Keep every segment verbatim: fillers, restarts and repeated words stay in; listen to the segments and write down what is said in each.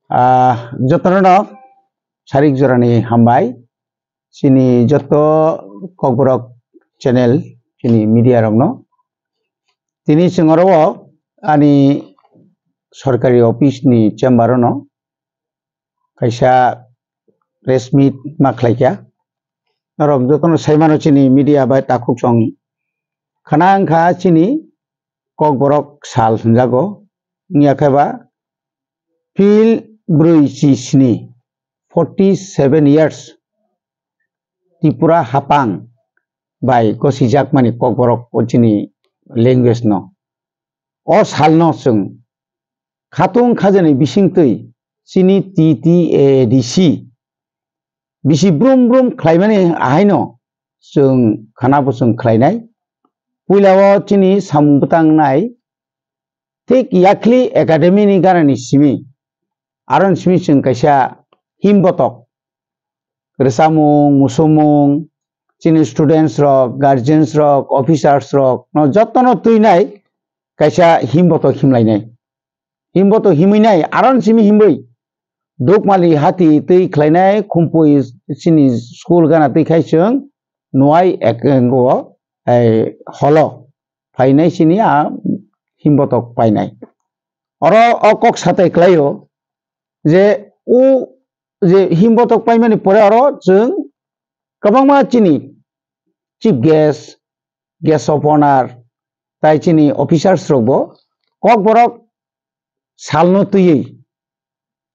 Ah, jotono no sarik jorani hambai. Chini joto Kokborok channel, chini media rokno. Tini chwng oro o ani sorkari office ni chamber ono kaisa press meet ma khlaikha. Norok jotono saimano chini media bai takhuk song khana wngkha chini Kokborok sal hwnjago. Wngya khe ba phil brwi chi sni, forty seven years, Tripura hapang bai gosijakmani Kokborok o chini language no. O salno chwng khatung khajani bisingtwi chini T T A A D C bisi brum brum khlaimani ahaino chwng khana bo chwng khlainai. Puila o chini samung bwtang nai thik Yakhli Academy ni ganani simi, aron simi chwng kaisa himbotok rwchapmung, musumung, chini students rok, guardians rok, officers rok no jotono twinai kaisa himbotok himlainai. Himbotok himwinai, aron simi himwi Dukmali hati twi khlainai, Khumpui chini school gana twi khai chwng nuai ek, o, ei, holo phainai chini a himbotok painai. Oro o kok satai khlaio je o je himbotok paimani pore oro chwng kwbangma chini chief guest, guest of honor, tai chini officers rokbo Kokborok salno twiwi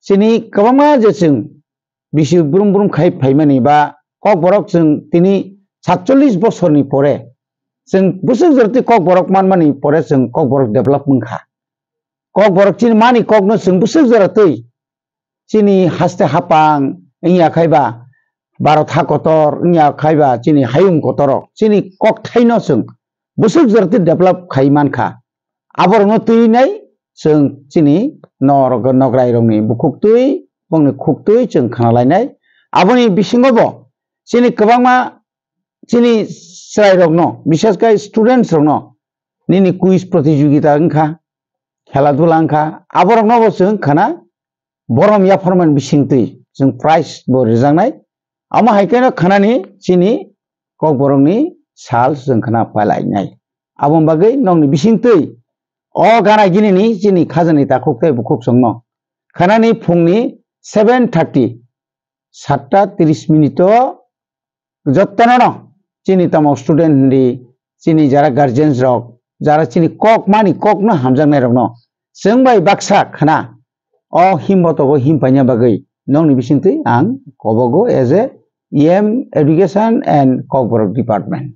chini kwbangma je chwng bisi brum brum khai phaimani ba Kokborok chwng tini satchollish bosorni pore chwng bwswk jora twi Kokborok manmani pore chwng Kokborok develop wngkha. Kokborok chini mani kokno chwng bwswk jora twi chini haste hapang wngya khai ba Bharat ha kotor wngya khai ba chini hayung kotorok chini kokthaino chwng bwswk jora twi develop khai mankha. Aborokno twinai chwng chini norok, nograi rokni bukhuk twi, bongni khuk twi chwng khna lainai. Aboni bisingo bo chini kwbangma chini chwrai rokno, bishesh khai students rokno nini quiz protijogita wngkha, khela dula wngkha, aborokno bo chwng khna borom yapharmani bisingtwi chwng prize bo rwjaknai. Amo hai kheno khnani chini Kokborokni sal chwng khna pailainai. Aboni bagwi nokni bisingtwi o gana ginini chini khajani takhuk tei bukhuk chwngno khnani phungni seven thirty, satta tris minute o jotono no chini tamo student hindi, chini jara guardians rok, jara chini kok mani kokno hamjaknai rokno chwng bai baksa khna o himbotogo himpaina bagwi nokni bisingtwi ang kobogo as a E M education and Kokborok department.